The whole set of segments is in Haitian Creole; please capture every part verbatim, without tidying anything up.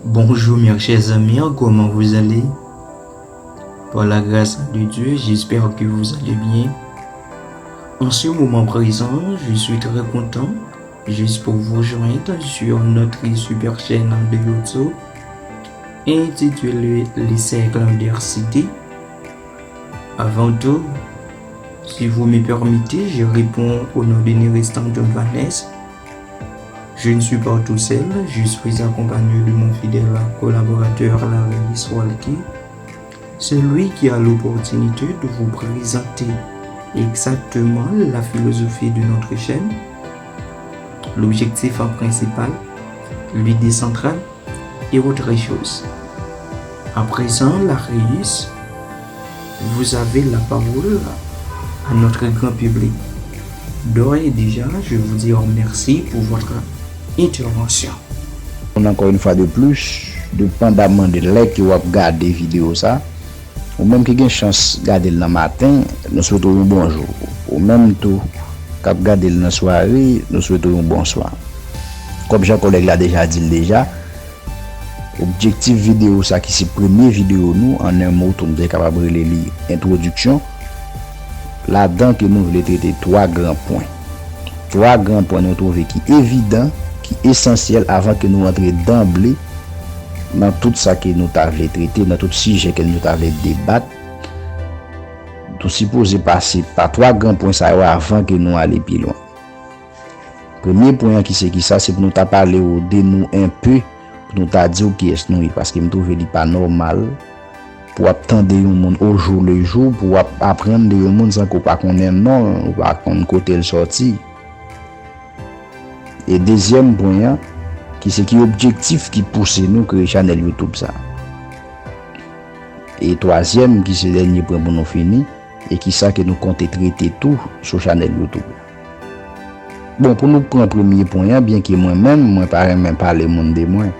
Bonjour mes chers amis, comment vous allez? Par la grâce de Dieu, j'espère que vous allez bien. En ce moment présent, je suis très content juste pour vous joindre sur notre super chaîne de YouTube intitulée Les Cercles d'R C D. Avant tout, si vous me permettez, je réponds au nom de Nerestan John Vanessa. Je ne suis pas tout seul, je suis accompagné de mon fidèle collaborateur Larry Swalky. C'est lui qui a l'opportunité de vous présenter exactement la philosophie de notre chaîne, l'objectif principal, l'idée centrale et autre chose. À présent, Larry, vous avez la parole à notre grand public. D'ores et déjà, je vous dis merci pour votre intervention. Encore une fois de plus, depandaman de lè ke w ap gade videyo sa, ou menm ki gen chans gade l nan maten, nou swete w yon bonjou. Ou menm tou k ap gade l nan sware, nou swete w yon bonswa. Kòm jan kòlèg la deja di l deja, objektif videyo sa ki se premye videyo nou, an en mo tou m te kapab rele li entwodiksyon, ladan ke nou vle trete twa gran pwen. Twa gran pwen nou twouve ki evidan, ki esansyèl avan ke nou antre danble nan tout sa ke nou ta vle trete, nan tout sijè ke nou ta vle debat. Nou sipoze pase pa twa gran pwen sa yo avan ke nou ale pi lwen. Premye pwen an ki se kisa, se pou nou ta pale w de nou enpe, pou nou ta di w kiyès nou ye, paske m twouve li pa nòmal pou w ap tande yon moun au jour le jour, pou w ap aprann de yon moun san ke w pa konnen non l, ou pa konn kote l sòti. E dezyèm pwen an, ki se ki objektif ki pouse nou kreye chanèl YouTube sa. E twazyèm, ki se dènye pwen pou nou fini, e kisa ke nou konte trete tou sou chanèl YouTube la. Bon, pou nou pran premye pwen an, byenke mwen menm, mwen pa renmen pale moun de mwen.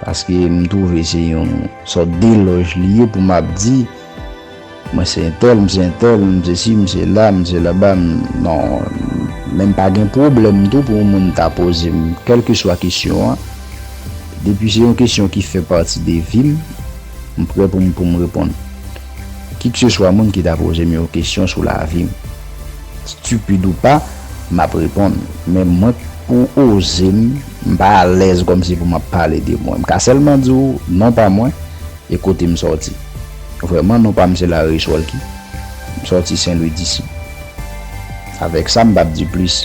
Paske m twouve se yon sòt delòj li ye pou m ap di, mwen se entèl, m se entèl, m se si, m se la, m se laba, m, non, men m pa gen pwoblèm tou pou yon moun ta poze m kèlkeswa kesyon an. Depi se yon kesyon ki fè pati de vi m, m prè pou m, pou m reponn. Kikseswa moun ki ta poze m yon kesyon sou lavi m, stipid ou pa, m ap reponn. Men mwen, pou oze m, m pa alèz kòmsi pou m ap pale de mwen. M ka sèlman di w non pa mwen e kote m sòti. Vrèman, non pa m se Larry Swalky. M sòti Sen Lwi disi. Avèk sa, m p ap di plis.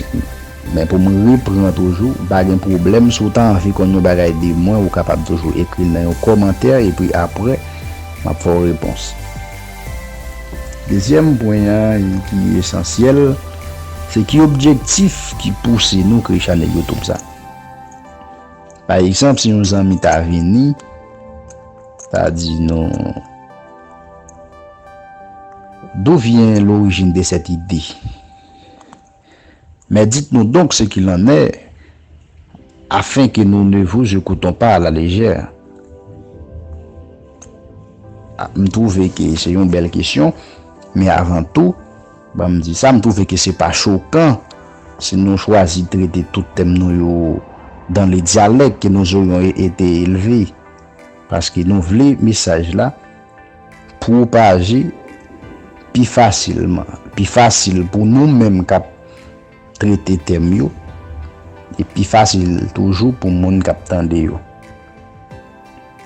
Men pou m repran toujou, m pa gen pwoblèm. Si w ta anvi konn yon bagay de mwen, ou kapab toujou ekri l nan yon kòmantè, epi apre, m ap fè w repons. Dezyèm pwen an ki esansyèl, se ki objektif ki pouse nou kreye chanèl YouTube sa. Pa egzanp, si yon zanmi ta vini, ta di nou, d'où vient l'origine de cette idée? Mais dites-nous donc ce qu'il en est, afin que nous ne vous écoutons pas à la légère. Ah, m twouve ke se yon bèl kesyon, men avan tou, ban m di sa, m twouve ke se pa chokan si nou chwazi trete tout tèm nou yo dans le dialect que nous aurions été élevés, paske nou vle mesaj la pwopaje pi fasilman, pi fasil pou nou menm k ap trete tèm yo, e pi fasil toujou pou moun k ap tande yo.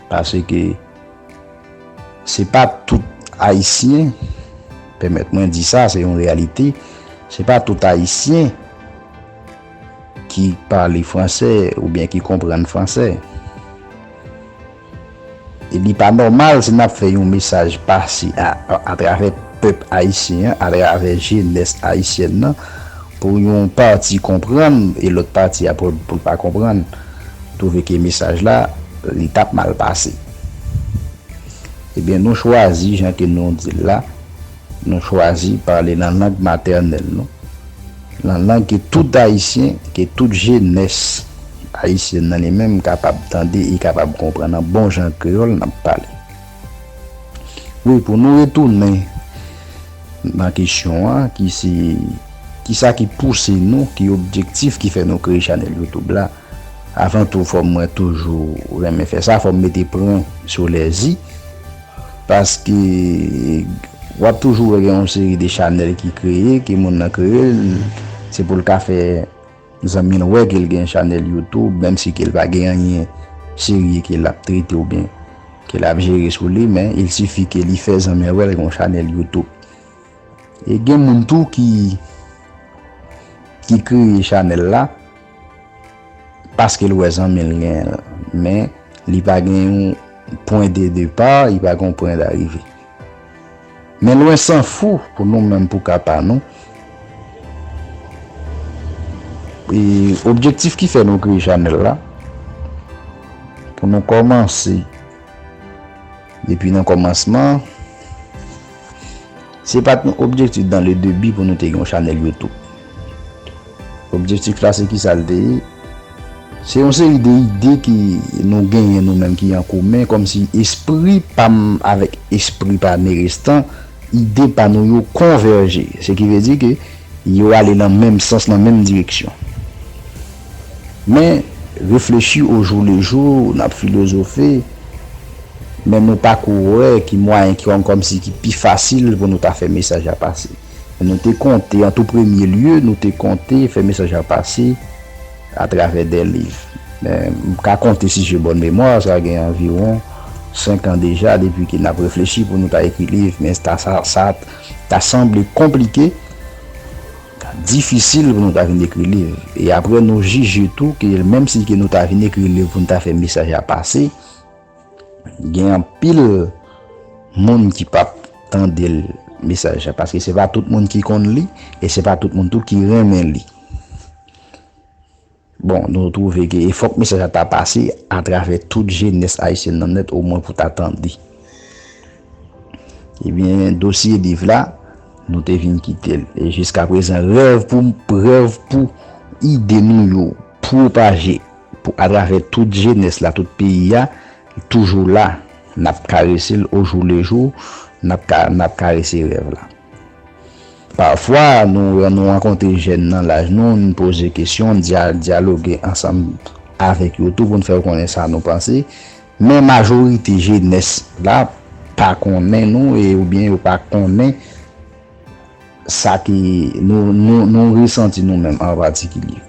Paske se pa tout Ayisyen, pèmèt mwen di sa, se yon reyalite, se pa tout Ayisyen ki pale fransè oubyen ki konprann fransè. E li pa nòmal si n ap fè yon mesaj pase a, a, atravè pèp ayisyen an, atravè jenès ayisyèn nan, pou yon pati konprann e lòt pati a pou, pou l pa konprann. Twouve ke mesaj la, li t ap mal pase. Ebyen, nou chwazi, jan ke nou di l la, nou chwazi pale nan lang matènèl nou, nan lang ke tout Ayisyen, ke tout jenès ayisyèn nan li menm kapab tande e kapab konprann an bon jan kreyòl n ap pale. Wi, pou nou retounen nan kesyon an, ki se, kisa ki pouse nou, ki objektif ki fè nou kreye chanèl YouTube la, Avan tou, fò mwen toujou renmen fè sa, fò m mete pwen sou lèzi, paske w ap toujou wè gen yon seri de chanèl ki kreye, ke moun nan kreye l, se pou l ka fè zanmi l wè ke l gen chanèl YouTube, menm si ke l pa gen anyen serye ke l ap trete oubyen ke l ap jere sou li, men il sifi ke li fè zanmi l wè l gen yon chanèl YouTube. E gen moun tou ki, ki kreye chanèl la paske l wè zanmi l genyen l, men li pa gen yon pwen de depa, li pa gen yon pwen darive. Men lwen san fou pou nou menm, pou ka pa nou. E objektif ki fè nou kreye chanèl la, pou nou kòmanse depi nan kòmansman, se pa t yon objektif dans le début pou nou te gen yon chanèl YouTube. Objektif la, se ki sa l te ye? Se yon seri de ide ke nou genyen nou menm ki an komen, kòmsi espri pa m avèk espri pa Nerestan, ide pa nou yo konvèje. Se ki vle di ke yo ale nan menm sans, nan menm direksyon. Men, reflechi au jour le jour, n ap filozofe, men nou pa ko wè ki mwayen ki kòm, kòmsi ki pi fasil pou nou ta fè mesaj la pase. Men nou te konte, an tou premye lye, nou te konte fè mesaj la pase atravè de liv. Men, m ka konte, si j'ai bonne mémoire, sa gen anviwon senk an deja depi ke n ap reflechi pou nou ta ekri liv, men ta, sa, sa ta sanble konplike, difisil pou nou ta vin ekri liv. E apre, nou jije tou ke menm si ke nou ta vin ekri liv pou nou ta fè mesaj la pase, gen anpil moun ki p ap tande l, mesaj la, paske se pa tout moun ki konn li, e se pa tout moun tou ki renmen li. Bon, nou twouve ke e fòk mesaj la ta pase atravè tout jenès ayisyèn nan nèt, omwen pou ta tande. Ebyen, dosye liv la, nou te vin kite l. E jiskaprezan, rèv pou, rèv pou ide nou yo pwopaje pou, atravè tout jenès la, tout peyi a, toujou la. N ap karese l au jour le jour, n ap ka, n ap karese rèv la. Pafwa, nou, nou rankontre jèn nan laj nou, n poze kesyon, n dya-, dyaloge ansanm avèk yo tou pou n fè yo konnen sa nou panse. Men majorite jenès la pa konnen nou e oubyen yo pa konnen sa ke nou, nou, nou resanti nou menm an patikilye.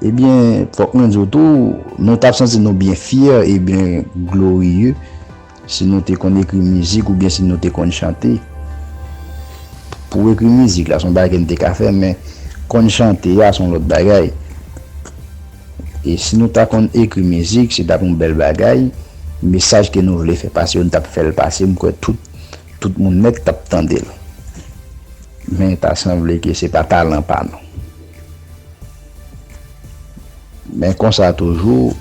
Ebyen, fòk mwen di w tou, nou t ap santi nou byen fyè e byen gloriye si nou te konn ekri mizik oubyen si nou te konn chante. Pou ekri mizik la, se yon bagay ke n te ka fè, men konn chante a, se yon lòt bagay. E si nou ta konn ekri mizik, se t ap yon bèl bagay. Mesaj ke nou vle fè pase, nou t ap fè l pase, m kwè tout, tout moun nèt t ap tande l. Men ta sanble ke se pa talan pa nou. Men konsa toujou,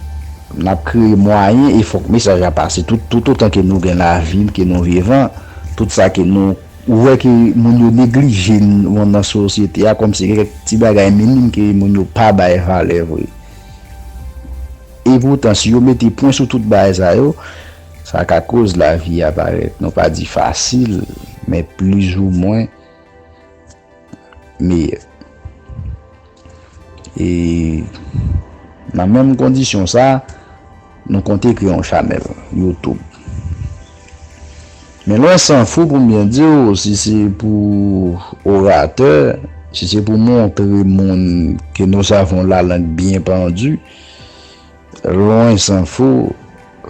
n ap kreye mwayen e fòk mesaj la pase. Tout, tout otan ke nou gen lavi, ke nou vivan, tout sa ke nou wè ke moun yo neglije n-, nan sosyete a, kòmsi gen kèk ti bagay minim ke moun yo pa bay valè vre. E poutan, si yo mete pwen sou tout bagay sa yo, sa ka koz lavi a parèt, nou pa di fasil, men plizoumwen meyè. E nan menm kondisyon sa, nou konte kreye yon chanèl YouTube. Men lwen san fou pou m byen di w, si se pou oratè, si se pou montre moun que nous avons la langue bien pendue, lwen san fou,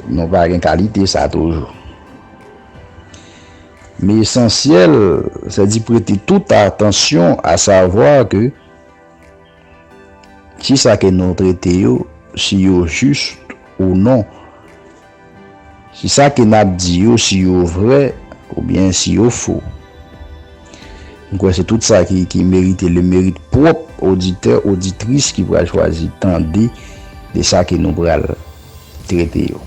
nou pa gen kalite sa toujou. Men esansyèl, c'est d'y prêter toute attention, à savoir que si sa ke nou trete yo, si yo jis ou non, si sa ke n ap di yo, si yo vrè oubyen si yo fo. M kwè se tout sa ki, ki merite le mérite pwòp oditè, oditris ki pral chwazi tande de sa ke nou pral trete yo.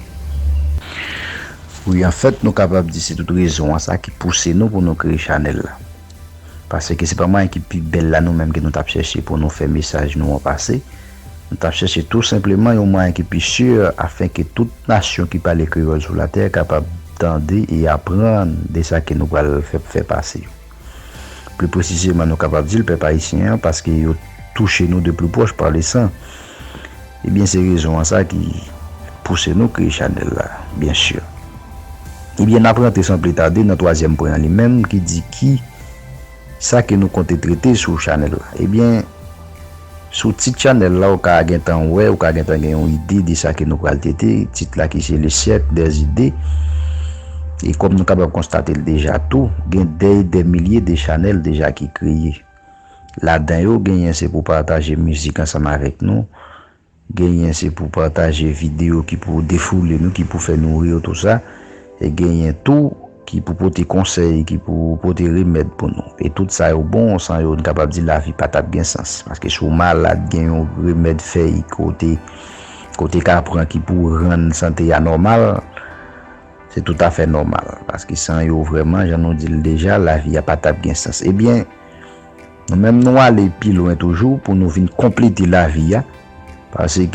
Wi, anfèt, nou kapab di se tout rezon an sa ki pouse nou pou nou kreye chanèl la. Paske se pa mwayen ki pi bèl la nou menm ke nou t ap chèche pou nou fè mesaj nou an pase. Nou t ap chèche tou senpleman yon mwayen ki pi si afenke tout nasyon ki pale kreyòl sou latè kapab tande e aprann de sa ke nou pral fè, fè pase yo. Pli presizeman, nou kapab di l pèp ayisyen an, paske yo touche nou de pli pwòch pa le san. Ebyen, se rezon an sa ki pouse nou kreye chanèl la, byen si. Ebyen, n ap rantre san pli tade nan twazyèm pwen an li menm ki di ki sa ke nou konte trete sou chanèl la. Ebyen, sou tit chanèl la, ou ka gentan wè, ou ka gentan gen yon ide de sa ke nou pral trete. Tit la ki se Le siècle des idées. E kòm nou kapab konstate l deja tou, gen dè e dè milye de chanèl deja ki kreye. Ladan yo, genyen se pou pataje mizik ansanm avèk nou. Genyen se pou pataje videyo ki pou defoule nou, ki pou fè nou ri, tou sa. E genyen tou ki pou pote konsèy, ki pou pote remèd pou nou. E tout sa yo bon, san yo, n kapab di lavi pa t ap gen sans. Paske si w malad, gen yon remèd fèy kote, kote ka pran ki pou rann sante a nòmal. Se toutafè nòmal. Paske san yo vrèman, jan nou di l deja, lavi a pa t ap gen sans. Ebyen, nou menm nou ale pi lwen toujou pou nou vin konplete lavi a. Paske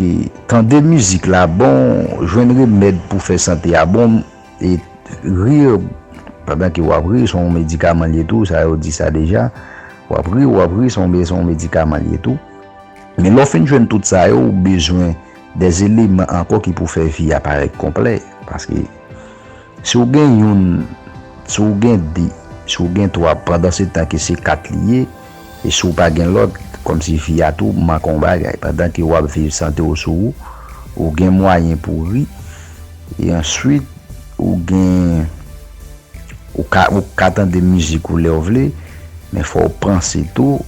tande mizik la bon, jwenn remèd pou fè sante a bon, e ri, pandan ke w ap ri, se yon medikaman l ye tou, sa yo di sa deja. W ap ri, w ap ri, se yon me-, se yon medikaman l ye tou. Men lè w fin jwenn tout sa yo, ou bezwen dè eleman ankò ki pou fè vi a parèt konplè. Paske si w gen youn, si w gen de, si w gen twa, pandan se tan ke se kat li ye, e si w pa gen lòt, kòmsi vi a tou manke yon bagay. Pandan ke w ap viv sante w sou ou, ou gen mwayen pou ri, e answit, ou gen, ou ka, ou ka tande mizik ou lè w vle, men fò w panse tou,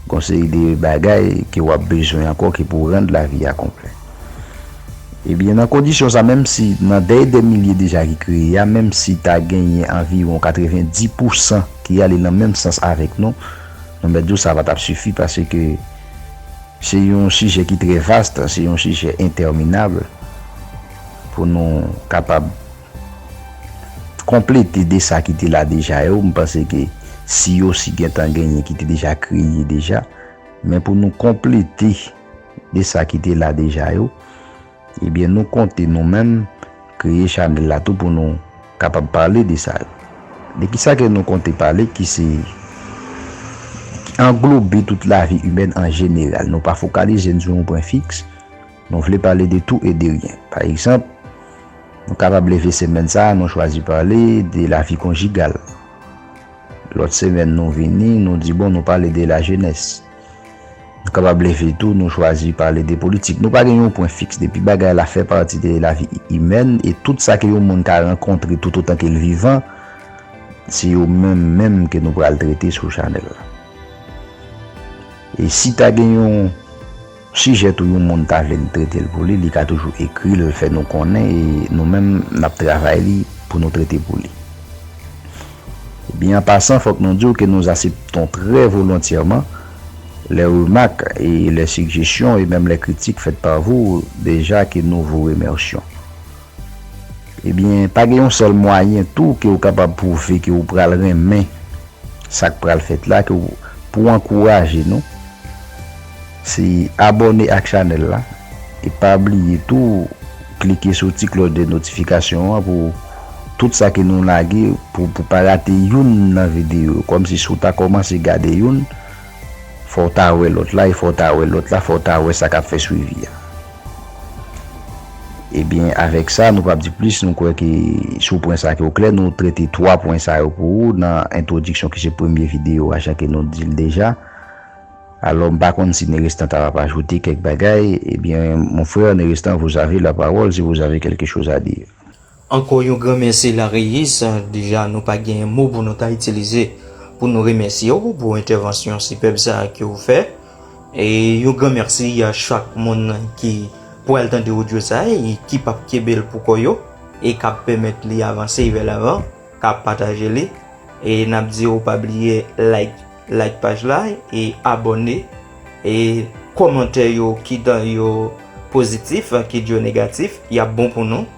gon seri de bagay ke w ap bezwen ankò ki pou rann lavi a konplè. Ebyen, nan kondisyon sa, menm si nan dèyè dè milye deja ki kreye a, menm si ta genyen anviwon katrevenndis pousan ki ale nan menm sans avèk nou, nou mèt di w sa pa t ap sifi paske se yon sijè ki trè vast, se yon sijè entèminab pou nou kapab konplete de sa ki te la deja yo. M panse ke si yo si gentan genyen ki te deja kreye deja, men pou nou konplete de sa ki te la deja yo, ebyen, nou konte nou menm kreye chanèl la tou pou nou kapab pale de sa yo. De ki sa ke nou konte pale ki se, ki anglobe tout lavi imèn an jeneral. Nou pa fokalize n sou yon pwen fiks. Nou vle pale de tout e de ryen. Pa egzanp, nou kapab leve semèn sa a, nou chwazi pale de lavi konjigal. Lòt semèn nou vini, nou di, bon, nou pale de lajenès. Nou kapab leve tou, nou chwazi pale de politik. Nou pa gen yon pwen fiks. Depi bagay la fè pati de lavi imèn, e tout sa ke yon moun ka rankontre toutotan ke l vivan, se yo menm menm ke nou pral trete sou chanèl la. E si ta gen yon sijè tou yon moun ta vle n trete l pou li, li ka toujou ekri l, fè nou konnen, e nou menm n ap travay li pou nou trete pou li. Ebyen, an pasan, fòk nou di w ke nous acceptons très volontièrement les remarques et les suggestions et même les critiques faites par vous, déjà que nous vous remercions. Ebyen, pa gen yon sèl mwayen tou ke w kapab pwouve ke w pral renmen sa k pral fèt la, ke w, pou w ankouraje nou, se abòne ak chanèl la. E pa bliye tou, klike sou ti klòch de notifikasyon an pou tout sa ke nou lage, pou, pou pa rate youn nan videyo yo. Kòmsi si w ta kòmanse gade youn, fò w ta wè lòt la, e fò w ta wè lòt la, fò w ta wè sa k ap fè swivi a. Ebyen, avèk sa, nou p ap di plis, nou kwè ke sou pwen sa ke w klè, nou trete twa pwen sa yo pou ou nan entwodiksyon ki se premye videyo a, jan ke nou di l deja. Alò, m pa konn si Nerestan ta ap ajoute kèk bagay. Ebyen, mon frère Nerestan, vous avez la parole si vous avez quelque chose à dire. Ankò yon gran mèsi Lareyis, deja nou pa gen mo pou nou ta itilize pou nou remèsye w pou entèvansyon sipèb sa a ke w fè. E yon gran mèsi a chak moun ki pral tande odyo sa a e ki p ap kenbe l pou kò yo e k ap pèmèt li avanse vè lavan, k ap pataje li. E n ap di w pa bliye like, like paj la e abòne. E kòmantè yo, kit yo pozitif, kit yo negatif, y ap bon pou nou.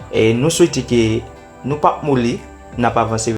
E nou swete ke nou p ap moli, n ap avanse